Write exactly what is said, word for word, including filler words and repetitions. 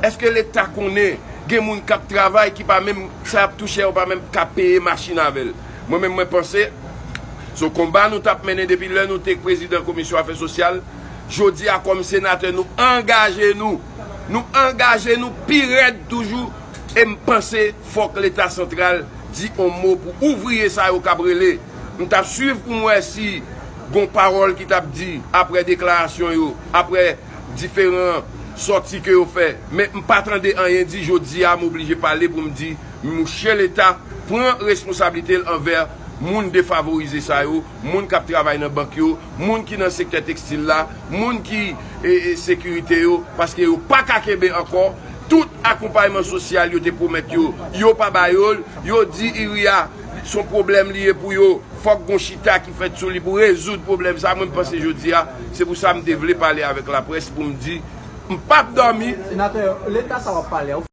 Èske Leta konnen gen moun k ap travay ki pa menm, sa y ap touche a, yo pa menm ka peye machin avè l? Mwen menm, mwen panse, se yon konba nou t ap mennen depi lè nou te prezidan Komisyon Afè Sosyal. Jodi a, kòm senatè, nou angaje nou. Nou angaje nou pi rèd toujou. E m panse fòk Leta santral di yon mo pou ouvriye sa yo k ap rele. M t ap swiv pou m wè si gon pawòl ki t ap di apre deklarasyon yo, apre diferan sòti ke yo fè. Men m pa tande anyen di, jodi a m oblije pale pou m di, mouche Leta pran responsablite l anvè moun defavorize sa yo, moun k ap travay nan bank yo, moun ki nan sektè tekstil la, moun ki e, e, sekirite yo, paske yo pa ka kenbe ankò. Tout akonpayman sosyal yo te pwomèt yo, yo pa ba yo l. Yo di Iria, se yon pwoblèm li ye pou yo. Fòk gon chita ki fèt sou li pou rezoud pwoblèm sa. Mwen, m panse jodi a, se pou sa m te vle pale avèk laprès pou m di, m p ap dòmi. Senatè, Leta sa w ap pale a,